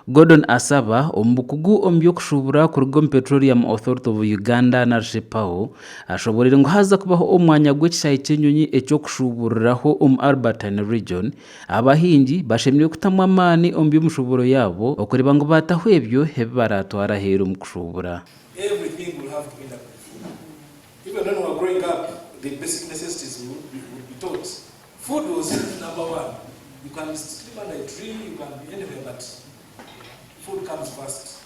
Gordon Asaba, omu bukugu omu by'okushuubura kuruga omu Petroleum Authority of Uganda narishi PAU, ashoboreire ngu haaza kubaho omwanya gw'ekishaayi ky'enyonyi eky'okushuuburiraho omu Albertine Region, abahingi bashemereire kutamu amaani omu by'omushuuburo yaabo okureeba ngu baataho ebyo ebi baraatware aheeru omu kushuubura. Everything will have to end up with food. Even when we were growing up, the basic necessities we would be, would be taught. Food was number one. You can sleep under a tree, you can be anywhere, but food comes first.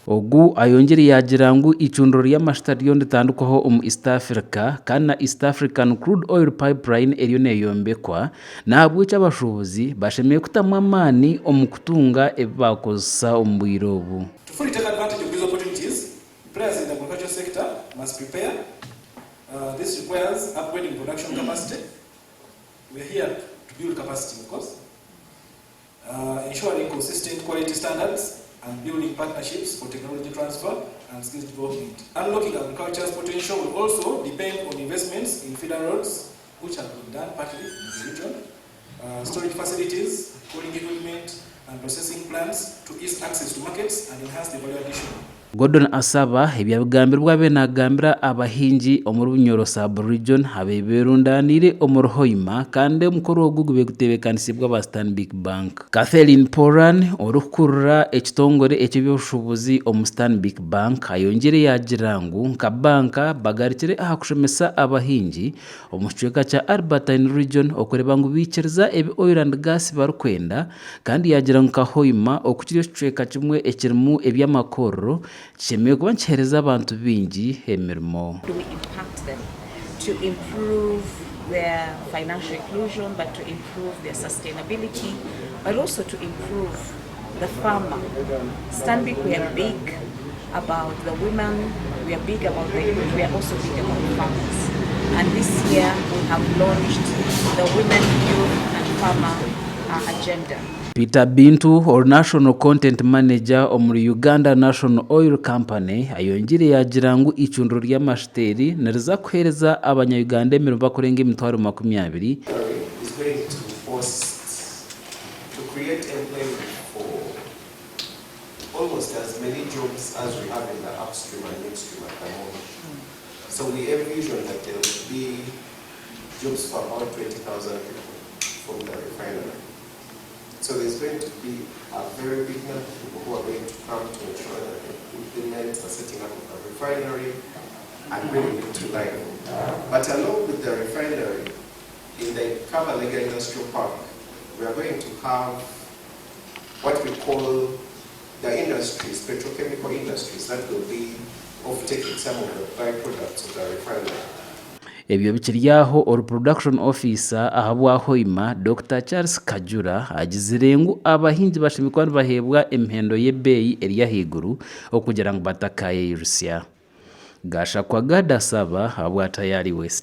Ogu ayongyire yaagira ngu eicundiro ry'amajuta ririyo niritandikwaho omu East Africa kandi na East African Crude Oil Pipeline eriyo neeyombekwa n'ahabw'ekyo abashuubuzi bashemereire kutamu amaani omu kutunga ebi baakozesa omu bwire obu. To fully take advantage of these opportunities, players in the agricultural sector must prepare. This requires upgrading production capacity. We are here to build capacity, of course. Ensuring consistent quality standards and building partnerships for technology transfer and skills development. Unlocking agriculture's potential will also depend on investments in feeder roads, which have been done partly in the region, storage facilities, cooling equipment, and processing plants to ease access to markets and enhance the value addition. Gordon Asaba ebi abigambire obu abaire nagambira abahingi omuri Bunyoro sub-region abaire berundaniire omuri Hoima kandi omukoro ogu gubaire guteebekanisibwe aba Stanbic Bank. Catherine Poran orikukurira ekitongore eky'eby'obushuubuzi omu Stanbic Bank ayongiire yaagira ngu nka banka bagarukire aha kushomesa abahingi omu kicweka kya Albertine Region okureeba ngu baikiriza ebi Oil and Gas barikwenda kandi yaagira ngu nka Hoima oku kiri ekicweka kimwe ekirimu eby'amakorero kishemereire kuba nikiheereza abantu baingi emirimo. Do we impact them to improve their financial inclusion but to improve their sustainability but also to improve the farmer. Stanbic we are big about the women, we are big about the youth, we are also big about farmers. And this year we have launched the Women, Youth and Farmer agenda. Peter Bintu ori National Content Manager omuri Uganda National Oil Company ayongiire yaagira ngu eicundiro ry'amajuta eri niriza kuheereza abanya Uganda emirimo barikurenga 200,000. Is going to host to create employment for almost as many jobs as we have in the upstream and midstream at the moment. So we envision that there will be jobs for about 20,000 people from the refinery. So there's going to be a very big number of people who are going to come to ensure that they implement the setting up of the refinery and bringing it to life. But along with the refinery, in the Kabalega Industrial Park, we are going to have what we call the industries, petrochemical industries, that will be off-taking some of the byproducts of the refinery. Ebyo bikiri aho, ori Production Officer ahabwa Hoima, Dokita Charles Kajura agizire ngu abahingi bashemereire kuba nibaheebwa emihendo y'ebeeyi eri ahaiguru okugira ngu batakayeyirusya. Gashakwa Gad Asaba ahabwa Tayari West.